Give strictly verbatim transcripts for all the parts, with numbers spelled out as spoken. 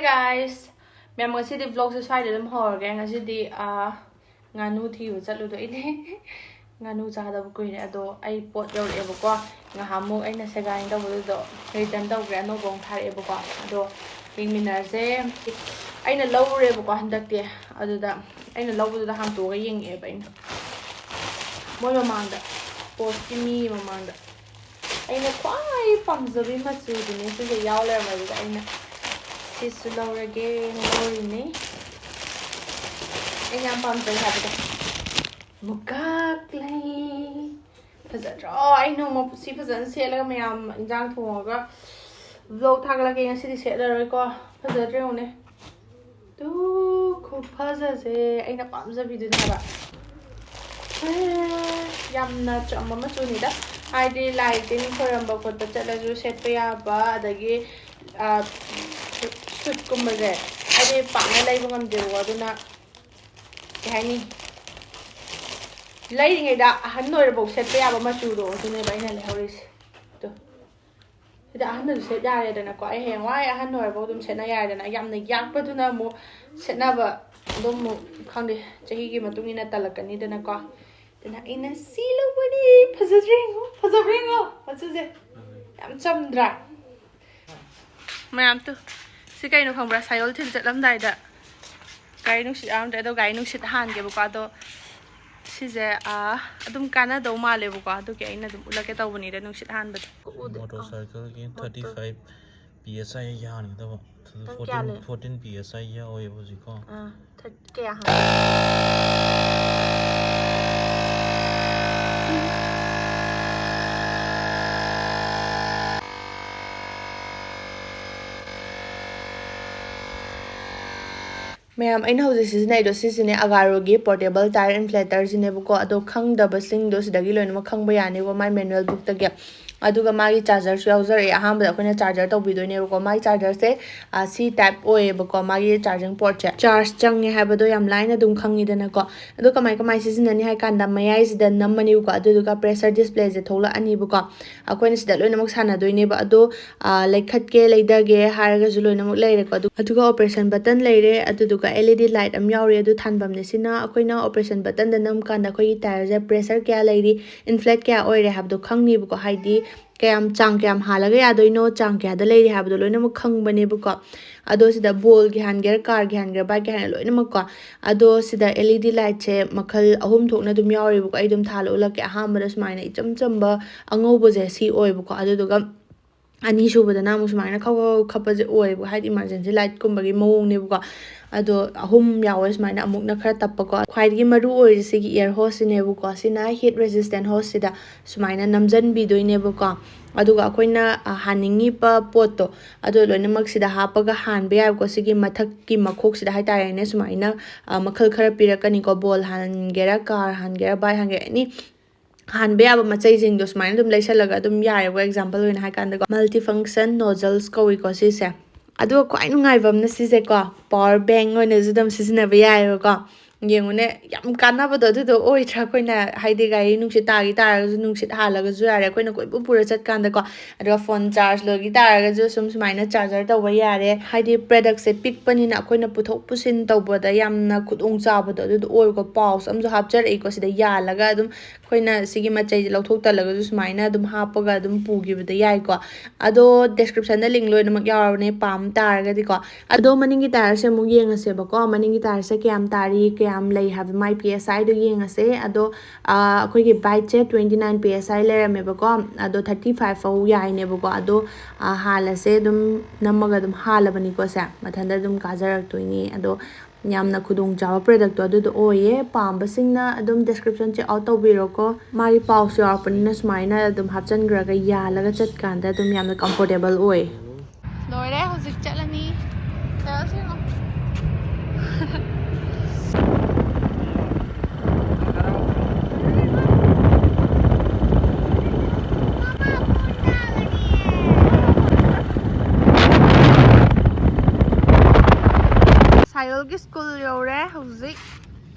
Guys, ꯃꯌꯥꯝ, ꯉꯁꯤꯗꯤ vlogꯁꯦ ꯁ꯭ꯋꯥꯏꯗ ꯑꯗꯨꯝ ꯍꯧꯔꯒꯦ꯫ ꯉꯁꯤꯗꯤ ꯑꯥ, ꯉꯥꯅꯨ ꯊꯤꯕ ꯆꯠꯂꯨꯗꯣꯏꯅꯦ꯫ ꯉꯥꯅꯨ ꯆꯥꯗꯕ ꯀꯨꯏꯔꯦ꯫ ꯑꯗꯣ ꯑꯩ ꯄꯣꯠ ꯌꯧꯔꯛꯑꯦꯕꯀꯣ꯫ ꯉꯍꯥꯟꯃꯨꯛ ꯑꯩꯅ ꯁꯦꯒꯥꯏꯅ ꯇꯧꯕꯗꯨꯗꯣ return ꯇꯧꯈ꯭ꯔꯦ, ꯑꯅꯧꯕ ꯑꯃꯨꯛ ꯊꯥꯔꯛꯑꯦꯕꯀꯣ꯫ ꯑꯗꯣ ꯌꯦꯡꯃꯤꯟꯅꯔꯁꯦ꯫ ꯑꯩꯅ ꯂꯧꯔꯨꯔꯦꯕꯀꯣ ꯍꯟꯗꯛꯇꯤ꯫ ꯑꯗꯨꯗ ꯑꯩꯅ ꯂꯧꯕꯗꯨꯗ ꯍꯥꯡꯇꯣꯛꯑꯒ ꯌꯦꯡꯉꯛꯑꯦꯕ ꯑꯩꯅ, ꯃꯣꯏ ꯃꯃꯥꯡꯗ, ꯄꯣꯁꯀꯤ ꯃꯤ ꯃꯃꯥꯡꯗ꯫ ꯑꯩꯅ ꯈ꯭ꯋꯥꯏ ꯄꯥꯝꯖꯕꯤ ꯃꯆꯨꯗꯨꯅꯦ ꯁꯤꯁꯦ ꯌꯥꯎ ꯂꯩꯔꯝꯕꯗꯨꯗ ꯑꯩꯅ ꯁꯤꯁꯨ ꯂꯧꯔꯒꯦꯅ ꯂꯧꯔꯤꯅꯦ꯫ ꯑꯩꯅ ꯌꯥꯝ ꯄꯥꯝꯖꯩ ꯍꯥꯏꯕꯗꯣ꯫ ꯃꯨꯀꯥꯛ ꯂꯩ꯫ ꯐꯖꯗ꯭ꯔꯣ? ꯑꯩ ꯅꯣꯡꯃ ꯁꯤ ꯐꯖꯅ ꯁꯦꯠꯂꯒ ꯃꯌꯥꯝ ꯏꯟꯖꯥꯡ ꯊꯣꯡꯉꯒ vlog ꯊꯥꯒꯠꯂꯛꯀꯦ꯫ ꯉꯁꯤꯗꯤ ꯁꯦꯠꯂꯔꯣꯏꯀꯣ꯫ ꯐꯖꯗ꯭ꯔꯦ ꯌꯦꯡꯉꯨꯅꯦ꯫ ꯇꯨ, ꯈꯨꯐꯖꯁꯦ꯫ ꯑꯩꯅ ꯄꯥꯝꯖꯕꯤꯗꯨꯅꯦ ꯍꯥꯏꯕ꯫ ꯑꯦ, ꯌꯥꯝꯅ ꯆꯝꯕ ꯃꯆꯨꯅꯤꯗ꯫ ꯍꯥꯏꯗꯤ ꯂꯥꯏ ꯇꯤꯟ ꯈꯣꯏꯔꯝꯕ ꯈꯣꯠꯄ ꯆꯠꯂꯁꯨ ꯁꯦꯠꯄ ꯌꯥꯕ, ꯑꯗꯒꯤ, ꯑ, ꯁꯨꯠꯀꯨꯝꯕꯁꯦ ꯍꯥꯏꯗꯤ ꯄꯥꯛꯅ ꯂꯩꯕ ꯉꯝꯗꯦꯕꯀꯣ꯫ ꯑꯗꯨꯅ ꯀꯩ ꯍꯥꯏꯅꯤ, ꯂꯩꯔꯤꯉꯩꯗ ꯑꯍꯟ ꯑꯣꯏꯔꯐꯥꯎ ꯁꯦꯠꯄ ꯌꯥꯕ ꯃꯆꯨꯗꯣ ꯑꯗꯨꯅꯦꯕ ꯑꯩꯅ ꯂꯩꯍꯧꯔꯤꯁꯦ꯫ ꯑꯗꯣ ꯁꯤꯗ ꯑꯍꯟꯅꯁꯨ ꯁꯦꯠ ꯌꯥꯔꯦꯗꯅꯀꯣ꯫ ꯑꯩ ꯍꯌꯦꯡꯋꯥꯏ ꯑꯍꯟ ꯑꯣꯏꯔꯐꯥꯎ ꯑꯗꯨꯝ ꯁꯦꯠꯅ ꯌꯥꯔꯦꯗꯅ꯫ ꯌꯥꯝꯅ ꯌꯥꯛꯄꯗꯨꯅ ꯑꯃꯨꯛ ꯁꯦꯠꯅꯕ ꯑꯗꯨꯝ ꯑꯃꯨꯛ, ꯈꯪꯗꯦ, ꯆꯍꯤꯒꯤ ꯃꯇꯨꯡ ꯏꯟꯅ ꯇꯜꯂꯛꯀꯅꯤꯗꯅꯀꯣ꯫ ꯑꯗꯨꯅ ꯑꯩꯅ ꯁꯤ ꯂꯧꯕꯅꯤ꯫ ꯐꯖꯗ꯭ꯔꯦ ꯌꯦꯡꯉꯣ, ꯐꯖꯕ꯭ꯔꯥ ꯌꯦꯡꯉꯣ ꯃꯆꯨꯁꯦ꯫ ꯌꯥꯝ ꯆꯝꯗ꯭ꯔꯥ? ꯃꯌꯥꯝ ꯇꯨ, ꯁꯤ ꯀꯩꯅꯣ ꯈꯪꯕ꯭ꯔꯥ? ꯁꯥꯏꯌꯣꯜ ꯊꯤꯟ ꯆꯠꯂꯝꯗꯥꯏꯗ ꯒꯥꯔꯤ ꯅꯨꯡꯁꯤꯠ ꯌꯥꯎꯔꯝꯗ꯭ꯔꯦ꯫ ꯑꯗꯣ ꯒꯥꯔꯤ ꯅꯨꯡꯁꯤꯠ ꯍꯥꯟꯒꯦꯕꯀꯣ꯫ ꯑꯗꯣ ꯁꯤꯁꯦ, ꯑꯥ, ꯑꯗꯨꯝ ꯀꯥꯟꯅꯗꯧ ꯃꯥꯜꯂꯦꯕꯀꯣ꯫ ꯑꯗꯨꯒꯤ ꯑꯩꯅ ꯑꯗꯨꯝ ꯎꯠꯂꯛꯀꯦ ꯇꯧꯕꯅꯤꯗ, ꯅꯨꯡꯁꯤꯠ ꯍꯥꯟꯕꯗꯣ꯫ ꯎꯗꯦ꯫ ꯑꯥ, motorcycleꯒꯤ motor thirty five P S I ꯌꯥꯍꯟꯒꯗꯕ꯫ ꯅꯪ ꯀꯌꯥ ꯂꯩ? Fourteen P S I ꯌꯥꯎꯋꯦꯕ ꯍꯧꯖꯤꯛꯀꯣ꯫ ꯑꯥ, ꯊꯥꯔ-, ꯀꯌꯥ ꯍꯥꯟꯒꯦ? ꯃꯌꯥꯝ, ꯑꯩꯅ ꯍꯧꯖꯤꯛ ꯁꯤꯖꯤꯟꯅꯩꯗꯣ ꯁꯤꯁꯤꯅꯦ, Agaroꯒꯤ portable tire inflatorꯁꯤꯅꯦꯕꯀꯣ꯫ ꯑꯗꯣ ꯈꯪꯗꯕꯁꯤꯡꯗꯣ ꯁꯤꯗꯒꯤ ꯂꯣꯏꯅꯃꯛ ꯈꯪꯕ ꯌꯥꯅꯤꯕ, my manual bookꯇꯒꯤ꯫ ꯑꯗꯨꯒ ꯃꯥꯒꯤ ꯆꯥꯔꯖꯔꯁꯨ ꯌꯥꯎꯖꯔꯛꯑꯦ꯫ ꯑꯍꯥꯟꯕꯗ ꯑꯩꯈꯣꯏꯅ ꯆꯥꯔꯖꯔ ꯇꯧꯕꯤꯗꯣꯏꯅꯦꯕꯀꯣ꯫ ꯃꯥꯒꯤ ꯆꯥꯔꯖꯔꯁꯦ ꯁꯤ ꯇꯥꯏꯞ ꯑꯣꯏꯌꯦꯕꯀꯣ꯫ ꯃꯥꯒꯤ ꯆꯥꯔꯖꯤꯡ ꯄꯣꯔꯠꯁꯦ ꯆꯥꯔꯖ ꯆꯪꯉꯦ ꯍꯥꯏꯕꯗꯣ ꯌꯥꯝ ꯂꯥꯏꯅ ꯑꯗꯨꯝ ꯈꯪꯉꯤꯗꯅꯀꯣ꯫ ꯑꯗꯣ ꯀꯃꯥꯏ ꯀꯃꯥꯏ ꯁꯤꯖꯤꯟꯅꯅꯤ ꯍꯥꯏ ꯀꯥꯟꯗ, ꯃꯌꯥꯏꯁꯤꯗ ꯅꯝꯃꯅꯤꯕꯀꯣ, ꯑꯗꯨꯗꯨꯒ ꯄ꯭ꯔꯦꯁꯔ ꯗꯤꯁꯄ꯭ꯂꯦꯁꯦ ꯊꯣꯛꯂꯛꯑꯅꯤꯕꯀꯣ꯫ ꯑꯩꯈꯣꯏꯅ ꯁꯤꯗ ꯂꯣꯏꯅꯃꯛ ꯁꯥꯟꯅꯗꯣꯏꯅꯦꯕ꯫ ꯑꯗꯣ ꯂꯩꯈꯠꯀꯦ ꯂꯩꯊꯒꯦ ꯍꯥꯏꯔꯒꯁꯨ ꯂꯣꯏꯅꯃꯛ ꯂꯩꯔꯦꯀꯣ꯫ ꯑꯗꯨ ꯑꯗꯨꯒ ꯑꯣꯄꯔꯦꯁꯟ ꯕꯇꯟ ꯂꯩꯔꯦ, ꯑꯗꯨꯗꯨꯒ ꯑꯦꯜ ꯏ ꯗꯤ ꯂꯥꯏꯠ ꯑꯃ ꯌꯥꯎꯔꯤ, ꯑꯗꯨ ꯊꯥꯟꯐꯝꯅꯦ꯫ ꯁꯤꯅ ꯑꯩꯈꯣꯏꯅ ꯑꯣꯄꯔꯦꯁꯟ ꯕꯇꯟꯗ ꯅꯝ ꯀꯥꯟꯗ ꯑꯩꯈꯣꯏꯒꯤ ꯇꯥꯌꯔꯁꯦ ꯄ꯭ꯔꯦꯁꯔ ꯀꯌꯥ ꯂꯩꯔꯤ, ꯏꯟꯐ꯭ꯂꯦꯠ ꯀꯌꯥ ꯑꯣꯏꯔꯦ ꯍꯥꯏꯕꯗꯣ ꯈꯪꯅꯤꯕꯀꯣ꯫ ꯍꯥꯏꯗꯤ ꯀꯌꯥꯝ, ꯆꯥꯡ ꯀꯌꯥꯝ ꯍꯥꯜꯂꯒ ꯌꯥꯗꯣꯏꯅꯣ, ꯆꯥꯡ ꯀꯌꯥꯗ ꯂꯩꯔꯤ ꯍꯥꯏꯕꯗꯣ ꯂꯣꯏꯅꯃꯛ ꯈꯪꯕꯅꯦꯕꯀꯣ꯫ ꯑꯗꯣ ꯁꯤꯗ ꯕꯣꯜꯒꯤ ꯍꯥꯟꯒꯦꯔꯥ, ꯀꯥꯔꯒꯤ ꯍꯥꯟꯒꯦꯔꯥ, ꯕꯥꯏꯛꯀꯤ ꯍꯥꯟꯒꯦꯔꯥ, ꯂꯣꯏꯅꯃꯛꯀꯣ꯫ ꯑꯗꯣ ꯁꯤꯗ ꯑꯦꯜ ꯏ ꯗꯤ ꯂꯥꯏꯠꯁꯦ ꯃꯈꯜ ꯑꯍꯨꯝ ꯊꯣꯛꯅ ꯑꯗꯨꯝ ꯌꯥꯎꯔꯤꯕꯀꯣ꯫ ꯑꯩ ꯑꯗꯨꯝ ꯊꯥꯜꯂ ꯎꯠꯂꯛꯀꯦ꯫ ꯑꯍꯥꯟꯕꯗ ꯁꯨꯃꯥꯏꯅ ꯏꯆꯝ ꯆꯝꯕ ꯑꯉꯧꯕꯁꯦ ꯁꯤ ꯑꯣꯏꯌꯦꯕꯀꯣ꯫ ꯑꯗꯨꯗꯨꯒ ꯑꯅꯤꯁꯨꯕꯗꯅ ꯑꯃꯨꯛ ꯁꯨꯃꯥꯏꯅ ꯈꯞ ꯈꯞ ꯈꯞꯄꯁꯦ ꯑꯣꯏꯌꯦꯕ, ꯍꯥꯏꯗꯤ ꯏꯃꯥꯔꯖꯦꯟꯁꯤ ꯂꯥꯏꯠꯀꯨꯝꯕꯒꯤ ꯃꯑꯣꯡꯅꯦꯕꯀꯣ꯫ ꯑꯗꯣ ꯑꯍꯨꯝ ꯌꯥꯎꯋꯦ ꯁꯨꯃꯥꯏꯅ, ꯑꯃꯨꯛꯅ ꯈꯔ ꯇꯞꯄꯀꯣ꯫ ꯈ꯭ꯋꯥꯏꯗꯒꯤ ꯃꯔꯨ ꯑꯣꯏꯔꯤꯁꯤꯒꯤ ꯏꯌꯔ ꯍꯣꯁꯁꯤꯅꯦꯕꯀꯣ꯫ ꯁꯤꯅ ꯍꯤꯠ ꯔꯦꯁꯤꯁꯇꯦꯟ ꯍꯣꯁꯁꯤꯗ ꯁꯨꯃꯥꯏꯅ ꯅꯝꯁꯤꯟꯕꯤꯗꯣꯏꯅꯦꯕꯀꯣ꯫ ꯑꯗꯨꯒ ꯑꯩꯈꯣꯏꯅ, ꯑ, ꯍꯥꯟꯅꯤꯡꯉꯤꯕ ꯄꯣꯠꯇꯣ ꯑꯗꯣ ꯂꯣꯏꯅꯃꯛ ꯁꯤꯗ ꯍꯥꯞꯄꯒ ꯍꯥꯟꯕ ꯌꯥꯏꯕꯀꯣ꯫ ꯁꯤꯒꯤ ꯃꯊꯛꯀꯤ ꯃꯈꯣꯛꯁꯤꯗ ꯍꯥꯏꯇꯥꯔꯦꯅꯦ, ꯁꯨꯃꯥꯏꯅ, ꯑ, ꯃꯈꯜ ꯈꯔ ꯄꯤꯔꯛꯀꯅꯤꯀꯣ꯫ ꯕꯣꯜ ꯍꯥꯟꯒꯦꯔꯥ, ꯀꯥꯔ ꯍꯥꯟꯒꯦꯔꯥ, ꯕꯥꯏꯛ ꯍꯥꯟꯒꯦꯔꯥ, ꯑꯦꯅꯤ ꯍꯥꯟꯕ ꯌꯥꯕ ꯃꯆꯩꯁꯤꯡꯗꯣ ꯁꯨꯃꯥꯏꯅ ꯑꯗꯨꯝ ꯂꯩꯁꯜꯂꯒ ꯑꯗꯨꯝ ꯌꯥꯔꯦꯕ꯫ ꯑꯦꯛꯖꯥꯝꯄꯜ ꯑꯣꯏꯅ ꯍꯥꯏ ꯀꯥꯟꯗꯀꯣ, ꯃꯜꯇꯤ ꯐꯪꯁꯟ ꯅꯣꯖꯜꯁ ꯀꯧꯏꯀꯣ ꯁꯤꯁꯦ꯫ ꯑꯗꯨꯒ ꯈ꯭ꯋꯥꯏ ꯅꯨꯡꯉꯥꯏꯕ ꯑꯃꯅ ꯁꯤꯁꯦꯀꯣ, ꯄꯋꯥꯔ ꯕꯦꯡ ꯑꯣꯏꯅꯁꯨ ꯑꯗꯨꯝ ꯁꯤꯖꯤꯟꯅꯕ ꯌꯥꯏꯑꯕꯀꯣ꯫ ꯌꯦꯡꯉꯨꯅꯦ, ꯌꯥꯝ ꯀꯥꯟꯅꯕꯗꯣ ꯑꯗꯨꯗꯣ ꯑꯣꯏꯗ꯭ꯔꯥ? ꯑꯩꯈꯣꯏꯅ ꯍꯥꯏꯗꯤ ꯒꯥꯔꯤ ꯅꯨꯡꯁꯤꯠ ꯇꯥꯈꯤ ꯇꯥꯔꯒꯁꯨ, ꯅꯨꯡꯁꯤꯠ ꯍꯥꯜꯂꯒꯁꯨ ꯌꯥꯔꯦ, ꯑꯩꯈꯣꯏꯅ ꯀꯣꯏꯄꯨ ꯄꯨꯔ ꯆꯠꯀꯥꯟꯗꯀꯣ꯫ ꯑꯗꯨꯒ ꯐꯣꯟ ꯆꯥꯔꯖ ꯂꯣꯏꯈꯤ ꯇꯥꯔꯒꯁꯨ ꯁꯨꯝ ꯁꯨꯃꯥꯏꯅ ꯆꯥꯔꯖꯔ ꯇꯧꯕ ꯌꯥꯔꯦ꯫ ꯍꯥꯏꯗꯤ ꯄ꯭ꯔꯗꯛꯁꯦ ꯄꯤꯛꯄꯅꯤꯅ ꯑꯩꯈꯣꯏꯅ ꯄꯨꯊꯣꯛ ꯄꯨꯁꯤꯟ ꯇꯧꯕꯗ ꯌꯥꯝꯅ ꯈꯨꯗꯣꯡ ꯆꯥꯕꯗꯣ ꯑꯗꯨꯗꯣ ꯑꯣꯏꯀꯣ꯫ ꯄꯥꯎꯁ ꯑꯃꯁꯨ ꯍꯥꯞꯆꯔꯛꯏꯀꯣ ꯁꯤꯗ ꯌꯥꯜꯂꯒ꯫ ꯑꯗꯨꯝ ꯑꯩꯈꯣꯏꯅ ꯁꯤꯒꯤ ꯃꯆꯩꯁꯦ ꯂꯧꯊꯣꯛꯇꯜꯂꯒꯁꯨ ꯁꯨꯃꯥꯏꯅ ꯑꯗꯨꯝ ꯍꯥꯞꯄꯒ ꯑꯗꯨꯝ ꯄꯨꯈꯤꯕꯗ ꯌꯥꯏꯀꯣ꯫ ꯑꯗꯣ ꯗꯦꯁꯀ꯭ꯔꯤꯞꯁꯟꯗ ꯂꯤꯡ ꯂꯣꯏꯅꯃꯛ ꯌꯥꯎꯔꯕꯅꯦ, ꯄꯥꯝ ꯇꯥꯔꯒꯗꯤꯀꯣ꯫ ꯑꯗꯣ ꯃꯅꯤꯡꯒꯤ ꯇꯥꯌꯔꯁꯦ ꯑꯃꯨꯛ ꯌꯦꯡꯉꯁꯦꯕꯀꯣ꯫ ꯃꯅꯤꯡꯒꯤ ꯇꯥꯌꯔꯁꯦ ꯀꯌꯥꯝ ꯇꯥꯔꯤ, ꯀꯌꯥꯝ ꯂꯩ ꯍꯥꯏꯕ, ꯃꯥꯏ ꯄꯤ ꯑꯦꯁ ꯑꯥꯏꯗꯣ ꯌꯦꯡꯉꯁꯦ꯫ ꯑꯗꯣ, ꯑꯥ, ꯑꯩꯈꯣꯏꯒꯤ ꯕꯥꯏꯛꯁꯦ twenty nine P S I ꯂꯩꯔꯝꯃꯦꯕꯀꯣ꯫ ꯑꯗꯣ thirty five ꯐꯥꯎ ꯌꯥꯏꯅꯦꯕꯀꯣ꯫ ꯑꯗꯣ, ꯑꯥ, ꯍꯥꯜꯂꯁꯦ꯫ ꯑꯗꯨꯝ ꯅꯝꯃꯒ ꯑꯗꯨꯝ ꯍꯥꯜꯂꯕꯅꯤꯀꯣ ꯁꯦ꯫ ꯃꯊꯟꯇ ꯑꯗꯨꯝ ꯀꯥꯖꯔꯛꯇꯣꯏꯅꯤ꯫ ꯑꯗꯣ ꯌꯥꯝꯅ ꯈꯨꯗꯣꯡꯆꯥꯕ ꯄ꯭ꯔꯗꯛꯇꯣ ꯑꯗꯨꯗꯣ ꯑꯣꯏꯌꯦ꯫ ꯄꯥꯝꯕꯁꯤꯡꯅ ꯑꯗꯨꯝ ꯗꯦꯁꯀ꯭ꯔꯤꯞꯁꯟ ꯆꯦꯛ ꯑꯥꯎꯠ ꯇꯧꯕꯤꯔꯣꯀꯣ꯫ ꯃꯥꯒꯤ ꯄꯥꯎꯁ ꯌꯥꯎꯔꯛꯄꯅꯤꯅ ꯁꯨꯃꯥꯏꯅ ꯑꯗꯨꯝ ꯍꯥꯞꯆꯤꯟꯈ꯭ꯔꯒ ꯌꯥꯜꯂꯒ ꯆꯠꯀꯥꯟꯗ ꯑꯗꯨꯝ ꯌꯥꯝꯅ ꯀꯝꯐꯣꯔꯇꯦꯕꯜ ꯑꯣꯏ꯫ ꯂꯣꯏꯔꯦ, ꯍꯧꯖꯤꯛ ꯆꯠꯂꯅꯤ꯫ ꯆꯠꯂꯁꯤ ꯌꯦꯡꯉꯣ꯫ ꯁꯥꯏꯌꯣꯜꯒꯤ ꯁ꯭ꯀꯨꯜ ꯌꯧꯔꯦ ꯍꯧꯖꯤꯛ꯫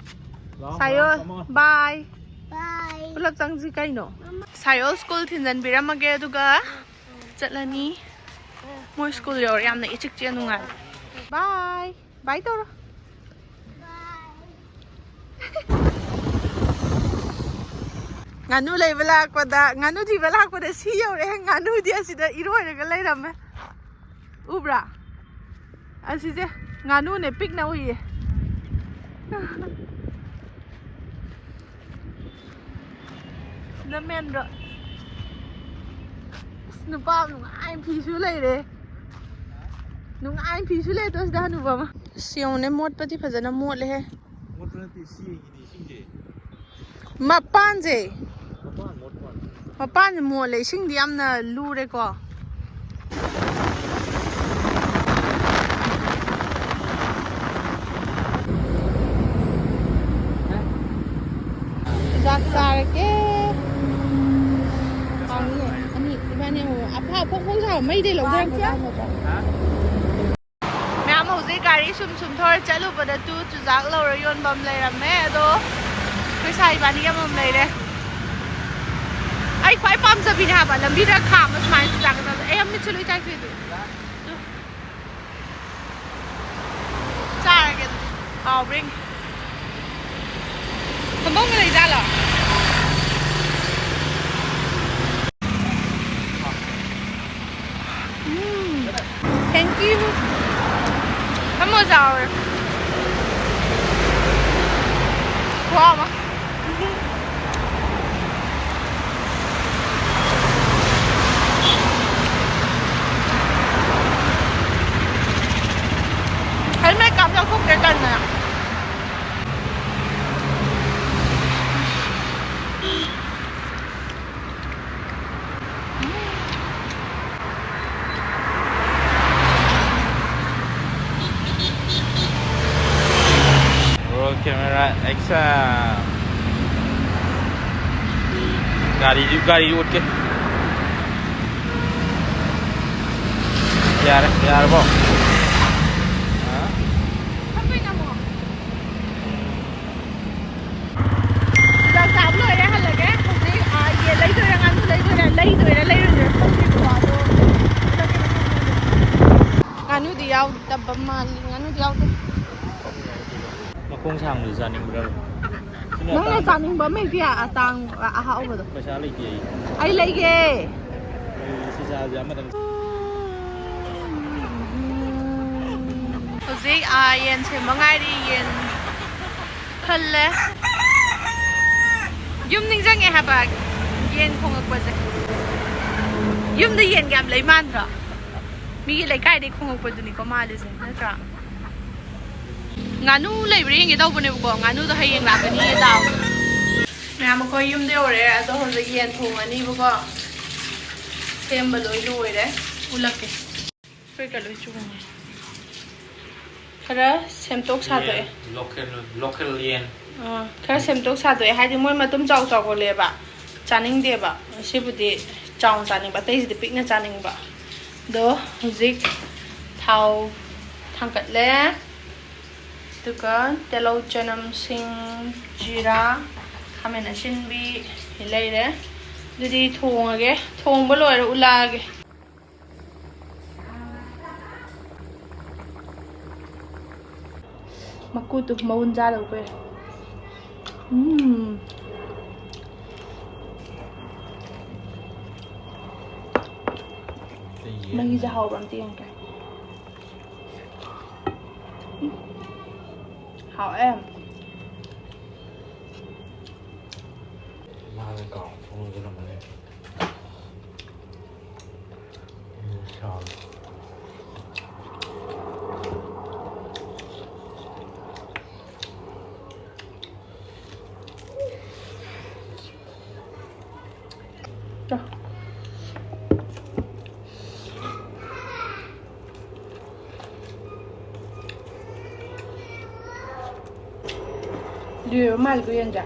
ꯂꯥꯛꯑꯣ, ꯁꯥꯏꯌꯣꯜ, ꯂꯥꯛꯑꯣ, ꯂꯥꯛꯑꯣ꯫ Bye꯫ Bye꯫ ꯄꯨꯂꯞ ꯆꯪꯁꯤ ꯀꯩꯅꯣ꯫ ꯃꯃꯥ꯫ ꯁꯥꯏꯌꯣꯜ ꯁ꯭ꯀꯨꯜ ꯊꯤꯟꯖꯟꯕꯤꯔꯝꯃꯒꯦ ꯑꯗꯨꯒ ꯆꯠꯂꯅꯤ꯫ ꯃꯣꯏ ꯁ꯭ꯀꯨꯜ ꯌꯧꯔꯦ꯫ ꯌꯥꯝꯅ ꯏꯆꯤꯛ ꯆꯤꯛꯑ ꯅꯨꯡꯉꯥꯏ꯫ Bye꯫ Bye ꯇꯧꯔꯣ꯫ ꯉꯥꯅꯨ ꯂꯩꯕ ꯂꯥꯛꯄꯗ, ꯉꯥꯅꯨ ꯊꯤꯕ ꯂꯥꯛꯄꯗ ꯁꯤ ꯌꯧꯔꯛꯑꯦ꯫ ꯉꯥꯅꯨꯗꯤ ꯑꯁꯤꯗ ꯏꯔꯣꯏꯔꯒ ꯂꯩꯔꯝꯃꯦ꯫ ꯎꯕ꯭ꯔꯥ? ꯑꯁꯤꯁꯦ ꯉꯥꯅꯨꯅꯦ, ꯄꯤꯛꯅ ꯎꯏꯌꯦ꯫ ꯁꯤꯗ main road꯫ ꯑꯁ, ꯅꯨꯄꯥ ꯑꯃ ꯅꯨꯡꯉꯥꯏꯅ ꯐꯤ ꯁꯨ ꯂꯩꯔꯦ꯫ ꯅꯨꯡꯉꯥꯏꯅ ꯐꯤ ꯁꯨ ꯂꯩꯔꯦ ꯇꯣ ꯁꯤꯗ ꯍꯅꯨꯕ ꯑꯃ꯫ ꯑꯁ, ꯌꯦꯡꯉꯨꯅꯦ, ꯃꯣꯠꯄꯗꯤ ꯐꯖꯅ ꯃꯣꯠꯂꯦꯍꯦ꯫ ꯃꯣꯠꯄ ꯅꯠꯇꯦ, ꯁꯤ ꯌꯦꯡꯉꯤꯅꯦ, ꯏꯁꯤꯡꯁꯦ꯫ ꯃꯄꯥꯟꯁꯦ꯫ ꯃꯄꯥꯟ ꯃꯣꯠꯄ ꯋꯥꯅꯤ꯫ ꯃꯄꯥꯟꯁꯦ ꯃꯣꯠꯂꯦ, ꯏꯁꯤꯡꯗꯤ ꯌꯥꯝꯅ ꯂꯨꯔꯦꯀꯣ꯫ ꯆꯥꯛ ꯆꯥꯔꯒꯦ꯫ ꯍꯥꯎꯅꯤꯌꯦ꯫ ꯑꯅꯤ, ꯏꯕꯥꯅꯤ ꯑꯃꯨꯛ ꯑꯐ ꯑꯐ ꯐꯣꯡ ꯁꯥꯕ ꯃꯩꯗꯩ ꯂꯧꯊꯔꯛꯄꯗ꯫ ꯃꯌꯥꯝ ꯍꯧꯖꯤꯛ ꯒꯥꯔꯤ ꯁꯨꯝ ꯁꯨꯝ ꯊꯧꯔ ꯆꯠꯂꯨꯕꯗ ꯇꯨ ꯆꯨꯖꯥꯛ ꯂꯧꯔ ꯌꯣꯟꯕ ꯑꯃ ꯂꯩꯔꯝꯃꯦ꯫ ꯑꯗꯣ ꯑꯩꯈꯣꯏ ꯁꯥꯏ ꯏꯕꯥꯅꯤ ꯑꯃꯃꯝ ꯂꯩꯔꯦ꯫ ꯑꯩ ꯈ꯭ꯋꯥꯏ ꯄꯥꯝꯖꯕꯤꯅꯦ ꯍꯥꯏꯕ, ꯂꯝꯕꯤꯗ ꯈꯥꯝꯃ ꯁꯨꯃꯥꯏꯅ ꯆꯨꯖꯥꯛ ꯀꯛꯊꯠꯄꯁꯦ꯫ ꯑꯩ ꯃꯤꯠꯁꯦ ꯂꯣꯏ ꯆꯥꯏꯊꯣꯛꯏꯗꯨ꯫ ꯆꯥꯔꯒꯦ ꯑꯗꯨꯗꯤ꯫ ꯍꯥꯎꯕ꯭ꯔꯥ ꯌꯦꯡꯒꯦ꯫ ꯍꯧꯗꯣꯡꯒ ꯂꯩꯖꯥꯠꯂꯣ? ꯎꯝ, thank you꯫ ꯊꯝꯃꯣ ꯆꯥꯎꯔꯦ꯫ ꯈꯨꯍꯥꯎ ꯑꯃ꯫ Helmet ꯀꯥꯞ ꯂꯧꯊꯣꯛꯀꯦ ꯇꯟꯗꯅ꯫ Roll camera action. ꯒꯥꯔꯤꯁꯨ, ꯒꯥꯔꯤꯁꯨ ꯎꯠꯀꯦ꯫ ꯌꯥꯔꯦ, ꯌꯥꯔꯕꯣ? ꯍꯥ? ꯌꯥꯎꯗꯕ ꯃꯥꯜꯂꯤ꯫ ꯉꯥꯅꯨꯗꯤ ꯌꯥꯎꯗꯦ꯫ ꯃꯈꯣꯡ ꯁꯥꯡꯕꯗꯨ ꯆꯥꯅꯤꯡꯕ꯭ꯔꯥ? ꯅꯪꯅ ꯆꯥꯅꯤꯡꯕ ꯑꯃ ꯍꯦꯛꯇ ꯌꯥ-, ꯑꯇꯥꯡ ꯑꯍꯥꯎꯕꯗꯣ꯫ ꯄꯩꯁꯥ ꯂꯩꯇꯦ ꯑꯩ꯫ ꯑꯩ ꯂꯩꯒꯦ꯫ ꯑꯩ ꯁꯤ ꯆꯥꯁꯦ ꯑꯃꯇꯪ꯫ ꯍꯧꯖꯤꯛ, ꯑꯥ, ꯌꯦꯟ ꯁꯦꯝꯕ ꯉꯥꯏꯔꯤ꯫ ꯌꯦꯟ ꯈꯜꯂꯦ꯫ ꯌꯨꯝ ꯅꯤꯡꯁꯤꯡꯉꯦ ꯍꯥꯏꯕ ꯌꯦꯟ ꯈꯣꯡꯉꯛꯄꯁꯦ꯫ ꯌꯨꯝꯗ ꯌꯦꯟ ꯌꯥꯝ ꯂꯩ ꯃꯥꯟꯗ꯭ꯔꯣ? ꯃꯤꯒꯤ ꯂꯩꯀꯥꯏꯗꯩ ꯈꯣꯡꯉꯛꯄꯗꯨꯅꯤꯀꯣ ꯃꯥꯜꯂꯤꯁꯦ, ꯅꯠꯇ꯭ꯔꯥ? ꯉꯥꯅꯨ ꯂꯩꯕ꯭ꯔꯥ ꯌꯦꯡꯒꯦ ꯇꯧꯕꯅꯦꯕꯀꯣ꯫ ꯉꯥꯅꯨꯗꯣ ꯍꯌꯦꯡ ꯂꯥꯛꯀꯅꯤ ꯇꯥꯎ꯫ ꯃꯌꯥꯝ, ꯑꯩꯈꯣꯏ ꯌꯨꯝꯗ ꯌꯧꯔꯦ꯫ ꯑꯗꯣ ꯍꯧꯖꯤꯛ ꯌꯦꯟ ꯊꯣꯡꯉꯅꯤꯕꯀꯣ꯫ ꯁꯦꯝꯕ ꯂꯣꯏ ꯂꯣꯏꯔꯦ꯫ ꯎꯠꯂꯛꯀꯦ꯫ ꯐꯨꯔꯤꯠꯀ ꯂꯣꯏ ꯆꯨꯝꯃꯦ꯫ ꯈꯔ ꯁꯦꯝꯗꯣꯛ ꯁꯥꯗꯣꯛꯑꯦ꯫ ꯂꯣꯀꯦꯜ, ꯂꯣꯀꯦꯜ ꯌꯦꯟ꯫ ꯑꯥ, ꯈꯔ ꯁꯦꯝꯗꯣꯛ ꯁꯥꯗꯣꯛꯑꯦ꯫ ꯍꯥꯏꯗꯤ ꯃꯣꯏ ꯃꯇꯨꯝ ꯆꯥꯎ ꯆꯥꯎꯒꯜꯂꯦꯕ꯫ ꯆꯥꯅꯤꯡꯗꯦꯕ꯫ ꯁꯤꯕꯨꯗꯤ ꯆꯥꯎꯅ ꯆꯥꯅꯤꯡꯕ, ꯑꯇꯩꯁꯤꯗꯤ ꯄꯤꯛꯅ ꯆꯥꯅꯤꯡꯕ꯫ ꯑꯗꯣ ꯍꯧꯖꯤꯛ ꯊꯥꯎ ꯊꯥꯡꯀꯠꯂꯦ꯫ ꯑꯗꯨꯒ ꯇꯤꯜꯍꯧ, ꯆꯅꯝ, ꯁꯤꯡ, ꯖꯤꯔꯥ, ꯈꯥꯃꯦꯟ ꯑꯁꯤꯟꯕꯤ ꯂꯩꯔꯦ꯫ ꯑꯗꯨꯗꯤ ꯊꯣꯡꯉꯒꯦ꯫ ꯊꯣꯡꯕ ꯂꯣꯏꯔ ꯎꯠꯂꯛꯑꯒꯦ꯫ ꯃꯀꯨꯗꯨ ꯃꯎꯟ ꯆꯥꯗꯕ ꯀꯨꯏꯔꯦ꯫ ꯎꯝ꯫ ꯃꯍꯤꯁꯦ ꯍꯥꯎꯕ꯭ꯔꯥ ꯑꯝꯇ ꯌꯦꯡꯒꯦ꯫ ꯎꯝ꯫ ꯍꯥꯎꯋꯦ꯫ ꯃꯥꯅ ꯀꯥꯎ ꯊꯣꯡꯉꯒ ꯂꯩꯔꯝꯕꯅꯦ꯫ ꯎꯝ, ꯁꯥꯎ꯫ ꯂꯤꯔꯕ ꯃꯥꯜꯂꯤꯀꯣ ꯌꯦꯟꯁꯦ꯫